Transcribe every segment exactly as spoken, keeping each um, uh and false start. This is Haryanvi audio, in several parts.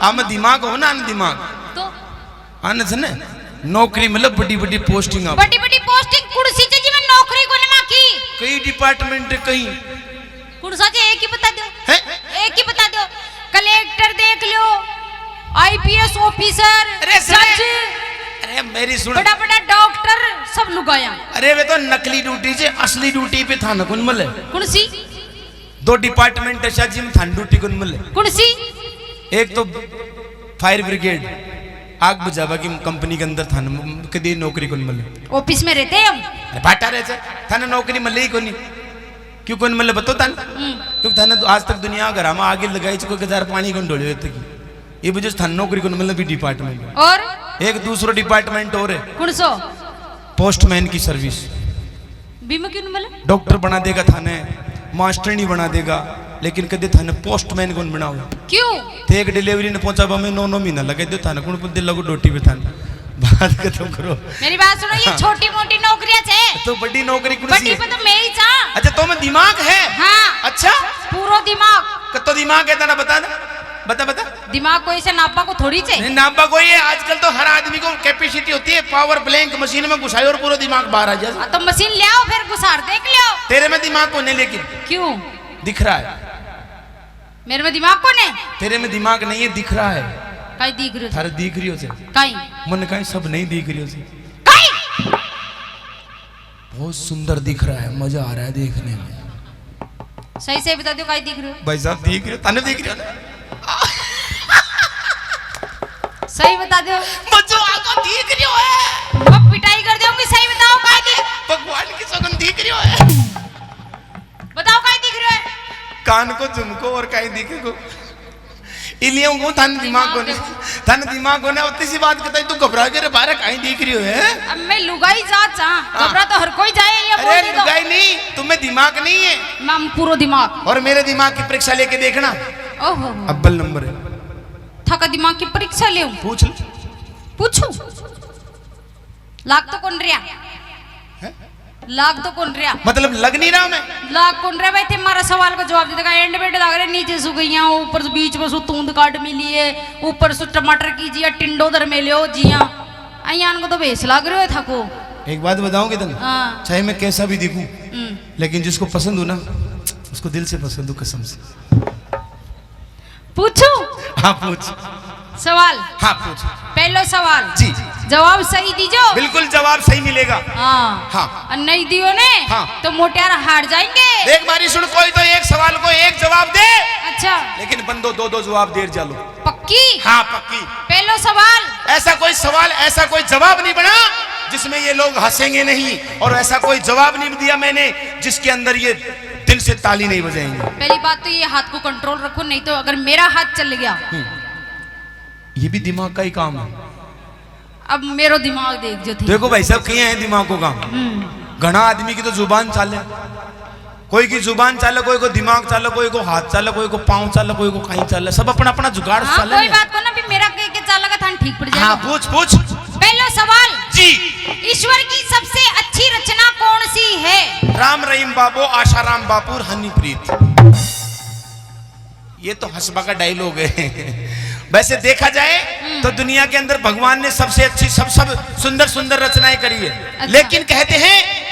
हम दिमाग हो ना, अन दिमाग। तो अन से ने नौकरी, मतलब बड़ी बड़ी पोस्टिंग। बड़ी बड़ी पोस्टिंग कुर्सी चे जी, मैं नौकरी को नमा की। कई डिपार्टमेंट, कई कुर्सा चे एक ही बता दो। हैं? एक ही बता दो। कलेक्टर देख लो, आईपीएस ऑफिसर, अरे सुन, जज, अरे मेरी सुन। बड़ा बड़ा डॉक्टर, सब लुगाया। अरे वे तो नकली ड्यूटी से असली ड्यूटी पे थाने कौन मिले? कौन सी? दो डिपार्टमेंट है शाह जी में, थाने ड्यूटी कौन मिले? कौन सी? एक तो फायर ब्रिगेड, आग बुझावा की कंपनी के अंदर, थाने कदी नौकरी कौन मिले? ऑफिस में रहते हैं हम। अरे बाटा रहे थे, थाने नौकरी मिले ही कोनी। क्यों कौन मिले बतो थाने? हम्म। क्योंकि थाने आज तक दुनिया घरा में आगे लगाई च कोई गजार पानी कौन ढोले तक। ये वजह से थाने नौकरी कौन मिले भी डिपार्टमेंट। और एक दूसरो डिपार्टमेंट और है। कौन सो? पोस्टमैन की सर्विस। बीमा क्यों नहीं मिले? डॉक्टर बना देगा थाने, मास्टरनी बना देगा, लेकिन कदे थाने पोस्टमैन कौन बनाओ? क्यों? ते एक डिलीवरी ने पहुंचा, मैं नौ नौ महीना लगे दो थाने, कौन दिल लगो डोटी पे थाने। बात खत्म करो। मेरी बात सुनो, ये हाँ। छोटी मोटी नौकरियां छे। तो बड़ी नौकरी कौन सी बड़ी है? पे तो मैं ही चा। अच्छा, तो में दिमाग है? हाँ। अच्छा? पूरो दिमाग। कत्तो दिमाग है तेरा, बता ना। बता, बता। दिमाग कोई से नापा को थोड़ी छे। नहीं, नापा कोई है। आजकल तो हर आदमी को कैपेसिटी होती है, पावर ब्लैंक मशीन में घुसाए और पूरा दिमाग बाहर आ जाए। हाँ, तो मशीन ले आओ, फिर घुसार देख लियो। तेरे में दिमाग कौन है लेकिन? क्यों? दिख रहा है। मेरे में दिमाग कौन है? तेरे में दिमाग नहीं है, दिख रहा है। काई दिख रहे हो? थारे दिख रही हो से। काई? मन काई सब नहीं दिख रही हो से। काई? बहुत सुंदर दिख रहा है, मजा आ रहा है देखने में। सही से बता दो, काई दिख रहे हो? भाई साहब, दिख रहे हो, तने दिख रहे हो ना? सही बता दो। मजो आको दिख रहे हो है। मैं पिटाई कर दूंगी, सही बताओ, काई दिख भगवान की सगन दिख रहे हो है। बताओ, काई दिख रहे हो है? कान को झुमको और काई दिखे को। इलियों को थाने दिमाग को नहीं, थाने दिमाग को ना, उतनी सी बात कहता है, तू घबरा के रे बाहर काई दिख रही हो है? अब मैं लुगाई जात हाँ, हाँ। घबरा तो हर कोई जाए, ये बोल अरे दे तो। लुगाई नहीं, तुम्हें दिमाग नहीं है। माम पूरो दिमाग। और मेरे दिमाग की परीक्षा लेके देखना। ओहो। अव्वल नंबर है। थाका दिमाग की परीक्षा ले। पूछ ले। पूछू? लाग तो कौन रहा? हैं? लाग तो कौन रहा? मतलब लग नहीं रहा मैं? लाग कौन रहा भाई? थे मारा सवाल का जवाब देता, एंड बेंड लाग रहे, नीचे सु गई, ऊपर सु, बीच में सु तूंद काट मिली है, ऊपर सु टमाटर की जिया टिंडो धर में लियो जिया। अयान को तो भेस लाग रहे हो थाको। एक बात बताऊं कितन? हाँ। चाहे मैं कैसा भी दिखूं, हम्म। लेकिन जिसको पसंद हो ना, उसको दिल से पसंद हो, कसम से। पूछू? हाँ, पूछ। सवाल। हाँ, पूछ। पहलो सवाल। जी। जवाब सही दीजो। बिल्कुल जवाब सही मिलेगा। हाँ। हाँ। और नहीं दियो ने, हाँ। तो मोटियार हार जाएंगे। एक बारी सुन, कोई तो एक सवाल को एक जवाब दे। अच्छा। लेकिन बंदो दो दो जवाब देर जालो। पक्की? हाँ, पक्की। पहलो सवाल। ऐसा कोई सवाल, ऐसा कोई जवाब नहीं बना जिसमें ये लोग हंसेंगे नहीं, और ऐसा कोई जवाब नहीं दिया मैंने जिसके अंदर ये दिल से ताली नहीं बजाएंगे। पहली बात तो ये हाथ को कंट्रोल रखो, नहीं तो अगर मेरा हाथ चल गया। हम्म। ये भी दिमाग का ही काम है। अब मेरो दिमाग देख जो थी। देखो भाई साहब, किए हैं दिमाग को काम। हम्म। घना आदमी की तो जुबान चाले, कोई की जुबान चाले, कोई को दिमाग चाले, कोई को हाथ चाले, कोई को पाँव चाले, कोई को कहीं चाले, सब अपना अपना जुगाड़ हाँ, चाले कोई ने। बात को ना, भी मेरा के, के चालेगा थान ठीक पड़ जाएगा। हाँ, पूछ, पूछ। पहला सवाल। जी। ईश्वर की सबसे अच्छी रचना कौन सी है? राम रहीम बाबू, आशाराम बापू और हनीप्रीत। ये तो हसबा का डायलॉग है। वैसे देखा जाए तो दुनिया के अंदर भगवान ने सबसे अच्छी, सब, सब सुंदर सुंदर रचनाएं करी है। अच्छा। लेकिन कहते हैं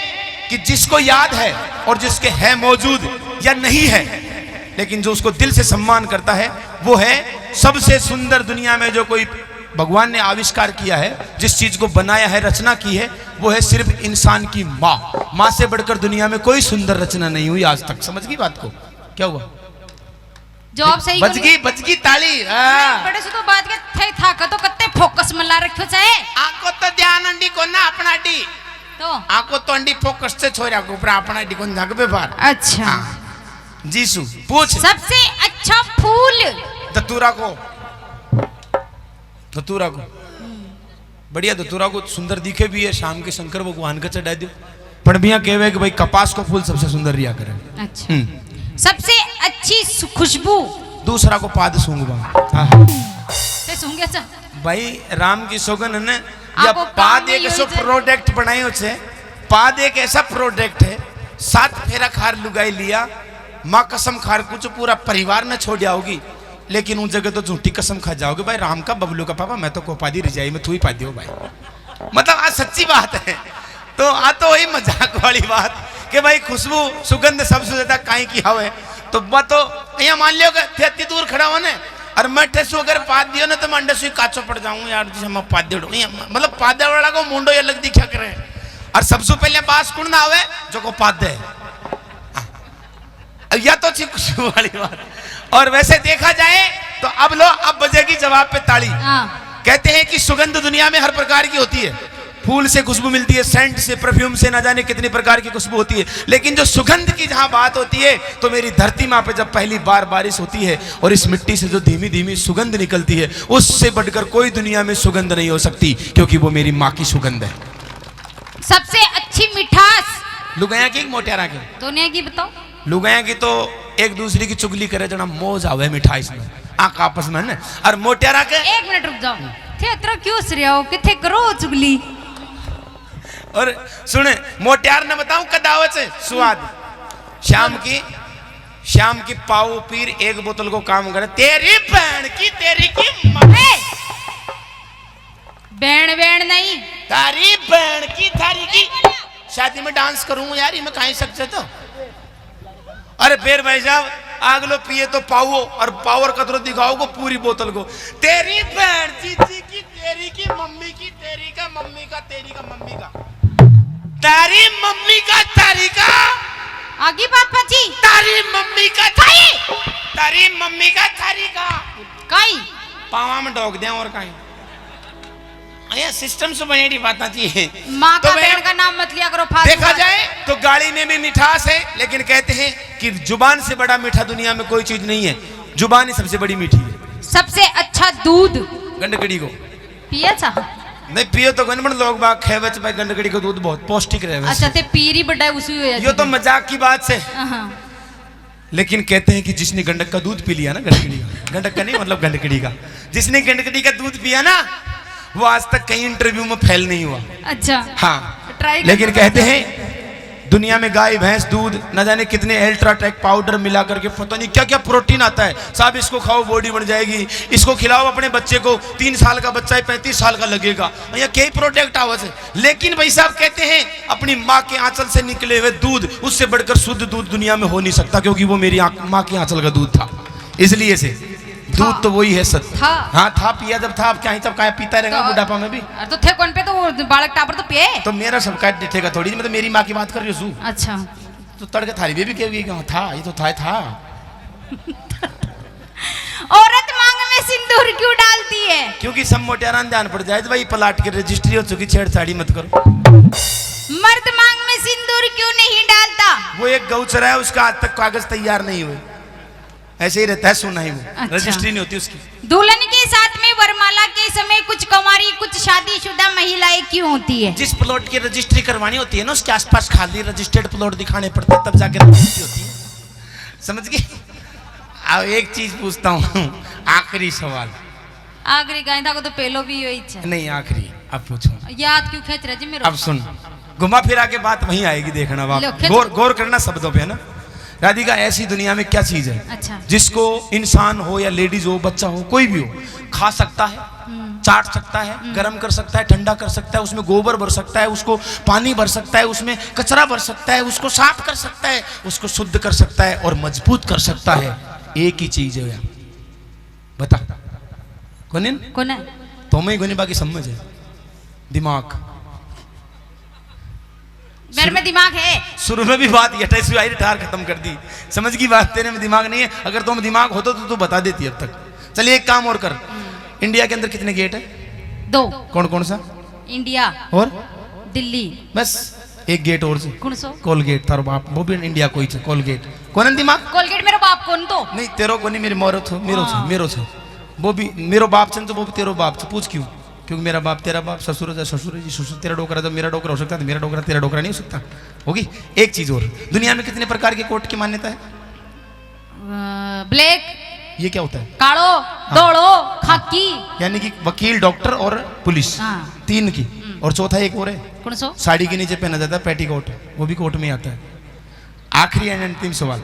कि जिसको याद है और जिसके है मौजूद या नहीं है, लेकिन जो उसको दिल से सम्मान करता है, वो है सबसे सुंदर दुनिया में जो कोई भगवान ने आविष्कार किया है, जिस चीज को बनाया है, रचना की है, वो है सिर्फ इंसान की माँ। माँ से बढ़कर दुनिया में कोई सुंदर रचना नहीं हुई आज तक। समझ गई बात को? क्या हुआ? जवाब सही बज गई, बज गई ताली। हाँ। बड़े से तो बात के थे, था का तो कत्ते फोकस में ला रखो चाहे। आको तो ध्यान अंडी को ना अपना डी। तो? आको तो अंडी फोकस से छोरा को ऊपर अपना डी को ना पे बार। अच्छा। हाँ। जीसू, पूछ। सबसे अच्छा फूल? दतूरा को। दतूरा को। बढ़िया, दतूरा को सुंदर दिखे भी है, शाम के शंकर भगवान का चढ़ा दो। पण बिया कहवे कि भाई कपास को फूल सबसे सुंदर रिया करे। अच्छा। हम्म। सबसे अच्छी सु-, खुशबू? दूसरा को पाद सूंघबा। हाँ। ते सूंघे चा? भाई राम की सौगन है ना, या आपको पाद काम एक नहीं ऐसो होई जा- प्रोडक्ट बनाए हो छे, पाद एक ऐसा प्रोडक्ट है, सात फेरा खार लुगाई लिया, माँ कसम खार कुछ पूरा परिवार ने छोड़ आओगी। लेकिन उन जगह तो झूठी कसम खा जाओगे, भाई राम का, बबलू का पापा, मैं तो को पादी, रजाई में तू ही पादियो भाई। मतलब, आज सच्ची बात है। तो आ तो वही मजाक वाली बात कि भाई, खुशबू, सुगंध सबसे ज्यादा काई की हवे। तो बात तो, यहाँ मान लियो कि थे इतनी दूर खड़ा हो ने, और मैं ठेसू अगर पाद दियो ना, तो मैं अंडे से ही काचो पड़ जाऊं यार, जिसे मैं पाद देड़ू। ये मतलब, पादे वाला को मुंडो ये लग दिखा करे। और सबसे पहले बास कुण ना आवे, जो को पादे। अब या तो थी खुशबू वाली बात। और वैसे देखा जाए तो अब लो, अब बजेगी जवाब पे ताली। हाँ। कहते हैं कि सुगंध दुनिया में हर प्रकार की होती है, फूल से खुशबू मिलती है, सेंट से, परफ्यूम से, ना जाने कितनी प्रकार की खुशबू होती है, लेकिन जो सुगंध की जहां बात होती है, तो मेरी धरती माँ पे जब पहली बार बारिश होती है और इस मिट्टी से जो धीमी धीमी सुगंध निकलती है, उससे बढ़कर कोई दुनिया में सुगंध नहीं हो सकती, क्योंकि वो मेरी माँ की सुगंध है। सबसे अच्छी मिठास। लुगाया की, मोटियारा की? दुनिया की बताओ। लुगाया की तो एक दूसरे की चुगली करे, जना मौज आवे मिठास में, आंख आपस में, है ना? और मोटियारा के एक मिनट रुक जाओ। थे इतना क्यों हंस रहे हो? किथे करो चुगली। और सुने, मोटियार ने बताऊं कदावत स्वाद। शाम की, शाम की पाव पीर एक बोतल को काम करे। तेरी बहन की, तेरी की माँ। ए! बहन, बहन नहीं। तारी बहन की, थारी की। शादी में डांस करूंगा यार, मैं कहीं सकते तो। अरे फिर भाई साहब, आगलो पिए तो पाओ, और पावर कतरो दिखाओ को पूरी बोतल को। तेरी बहन जीजी की, तेरी की मम्मी की, तेरी का मम्मी का, तेरी का मम्मी का, तारी मम्मी का, तारी का। आगे पापा जी। तारी मम्मी का, तारी, तारी मम्मी का, तारी का। काई? पावा में डोक दे और काई। ये सिस्टम से बनेगी बात आती है। माँ तो का, बहन का नाम मत लिया करो फालतू देखा बात। जाए तो गाली में भी मिठास है, लेकिन कहते हैं कि जुबान से बड़ा मीठा दुनिया में कोई चीज नहीं है, जुबान ही सबसे बड़ी मीठी है। सबसे अच्छा दूध। गंडकड़ी को। पिया चा? नहीं, पियो तो कोनी, पर लोग बाग खेवे च भाई, गंडकड़ी का दूध बहुत पौष्टिक रहे। अच्छा, ते पीरी बड़ा उसी हो जाती यो तो है। मजाक की बात से। हाँ। लेकिन कहते हैं कि जिसने गंडक का दूध पी लिया ना, गंडकड़ी का, गंडक का नहीं, मतलब गंडकड़ी का, जिसने गंडकड़ी का दूध पिया ना, वो आज तक कहीं इंटरव्यू में फेल नहीं हुआ। अच्छा। हाँ। ट्राई लेकिन करना कहते पड़ता है। हैं दुनिया में गाय, भैंस, दूध, न जाने कितने अल्ट्राटेक पाउडर मिला करके पता नहीं क्या क्या प्रोटीन आता है। साहब, इसको खाओ, बॉडी बन जाएगी, इसको खिलाओ अपने बच्चे को, तीन साल का बच्चा है, पैंतीस साल का लगेगा, या कई प्रोडक्ट आवाज है। लेकिन भाई साहब कहते हैं, अपनी माँ के आंचल से निकले हुए दूध, उससे बढ़कर शुद्ध दूध दुनिया में हो नहीं सकता, क्योंकि वो मेरी आंख, माँ के आंचल का दूध था। इसलिए से दूध था। तो वही है सत्य। था। हाँ, था, पिया जब था, अब क्या ही तब क्या पीता रहेगा तो बुढ़ापा में भी। अरे तो थे कौन पे, तो वो बालक टापर तो पिए। तो मेरा सब काट दिखेगा थोड़ी, मैं तो मेरी माँ की बात कर रही हूँ। अच्छा। तो तड़के थारी बेबी कहेगी कि हाँ, था, ये तो था, था। औरत मांग में सिंदूर क्यों डालती है? क्योंकि सब मोटियारा ने ध्यान पड़ जाए तो भाई प्लाट की रजिस्ट्री हो चुकी, छेड़छाड़ी मत करो। मर्द मांग में सिंदूर क्यों नहीं डालता? वो एक गौ चरा है, उसका आज तक कागज तैयार नहीं हुए, ऐसे ही रहता है, सुना ही वो, अच्छा। रजिस्ट्री नहीं होती उसकी। दुल्हन के साथ में वरमाला के समय कुछ कंवारी, कुछ शादीशुदा महिलाएं क्यों होती है? जिस प्लॉट की रजिस्ट्री करवानी होती है ना, उसके आसपास खाली रजिस्टर्ड प्लॉट दिखाने पड़ते हैं, तब जाके रजिस्ट्री होती है। समझ गए? अब एक चीज पूछता हूँ, आखिरी सवाल। आखिरी गाय था को तो पहलो भी यो इच्छा है। नहीं, आखिरी, अब पूछो। याद क्यों खेच रहा जी मेरे? अब सुन, घुमा फिरा के बात वहीं आएगी, देखना बाप। लो, खेच। गौर, गौर करना शब्दों पे, है ना? राधिका, ऐसी दुनिया में क्या चीज है, अच्छा। जिसको इंसान हो या लेडीज हो, बच्चा हो, कोई भी हो, खा सकता है, हम्म। चाट सकता है, हम्म। गर्म कर सकता है, ठंडा कर सकता है, उसमें गोबर भर सकता है, उसको पानी भर सकता है, उसमें कचरा भर सकता है, उसको साफ कर सकता है, उसको शुद्ध कर सकता है और मजबूत कर सकता है? एक ही चीज है यार। बता। कौन है? कौन है? तो मैं ही कोनी, बाकी समझ है। दिमाग। मेरे में दिमाग है। शुरू में भी बात ये था, इसलिए आई रिटायर खत्म कर दी। समझ की बात, तेरे में दिमाग नहीं है। अगर तुम दिमाग होता तो तू बता देती अब तक। चलिए, एक काम और कर। हम्म। इंडिया के अंदर कितने गेट है? दो। कौन कौन सा? इंडिया। और? दिल्ली। बस। एक गेट और से। कौन सो? कोलगेट, तारो बाप, वो भी इंडिया कोई छे, कोलगेट। कौन है दिमाग? कोलगेट मेरो बाप कौन तो? नहीं, तेरो को नहीं, मेरे मोरो छो, मेरो छो, हाँ। मेरो छो। वो भी मेरो बाप छे, तो वो भी तेरो बाप छे। पूछ क्यों? क्योंकि मेरा बाप तेरा बाप, ससुर जा ससुर जी, ससुर तेरा डोकरा, जब मेरा डोकरा हो सकता है, तो मेरा डोकरा तेरा डोकरा नहीं हो सकता। होगी? एक चीज और, दुनिया में कितने प्रकार के कोर्ट की मान्यता है? अ, ब्लैक। ये क्या होता है? कालो, हाँ। धोलो, हाँ। खाकी। यानी कि वकील, डॉक्टर और पुलिस। हाँ। तीन की। हम्म। और चौथा एक और है। कौन सो? साड़ी के नीचे पहना जाता है पेटीकोट, वो भी कोर्ट में आता है। आखिरी and अंतिम सवाल।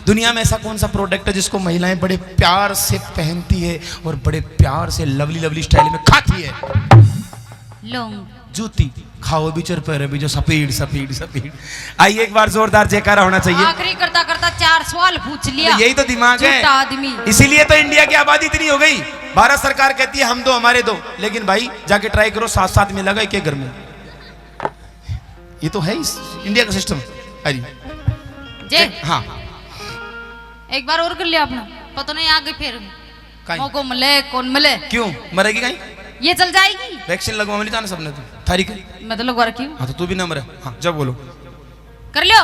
दुनिया में ऐसा कौन सा प्रोडक्ट है जिसको महिलाएं बड़े प्यार से पहनती है और बड़े प्यार से लवली लवली स्टाइल में खाती है? लौंग। जूती। खाओ भी चर पर भी जो सफेद सफेद सफेद। आइए, एक बार जोरदार जयकारा होना चाहिए। आखिरी करता करता चार सवाल पूछ लिया। यही तो दिमाग है। झूठा आदमी। इसीलिए तो इंडिया की आबादी इतनी हो गई। भारत सरकार कहती है हम दो हमारे दो, लेकिन भाई जाके ट्राई करो, सात सात मिलेगा एक एक घर में। ये तो है इस इंडिया का सिस्टम। अरे जे हाँ। एक बार और कर लिया अपना। पता नहीं आगे फिर काई? मौको मिले कौन मिले। क्यों मरेगी काई? ये चल जाएगी। वैक्सीन लगवा मिली जाना सबने। तो थारी के? मैं तो लगवा रखी हूँ। हाँ, तो तू भी ना मरे। हाँ, जब बोलो। कर लियो।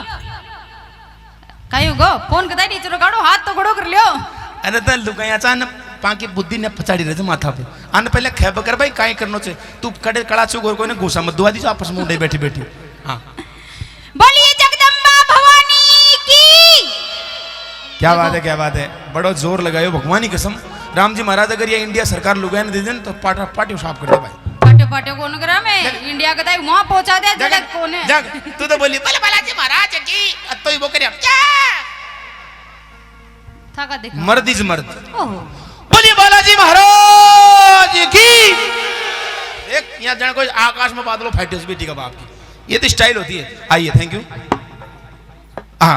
कहीं गो फोन कदा टीचर काढ़ो, हाथ तो खड़ो कर लियो। अरे तो लुगाई अचानक पाकी बुद्धि ने पचाड़ी रहे थे माथा पे। अन पहले खैब कर भाई, काई करनो छे? तू कड़े कड़ा चुक और कोई ने घूसा मत दुआ दीजिए आपस में उड़े बैठी बैठी। हाँ। बोलिए जगदम्बा भवानी की। क्या बात है, क्या बात है, बड़ो जोर लगायो भगवान की कसम। राम जी महाराज, अगर ये इंडिया सरकार लुगाई ने दे देन तो पाटा पाटियो साफ कर दे भाई। पाटे पाटे कौन करा मैं? इंडिया का ताई वहां पहुंचा दे, जगह कौन है? जग, तू तो बोली बोले बालाजी महाराज की, अब तो ही वो करे क्या? था का देखा। मर्द is मर्द। ओहो। बोलिए बालाजी महाराज की। एक यहाँ जान कोई आकाश में बादलों फैटे उस बेटी का बाप की। ये तो स्टाइल होती है। आइए, थैंक यू।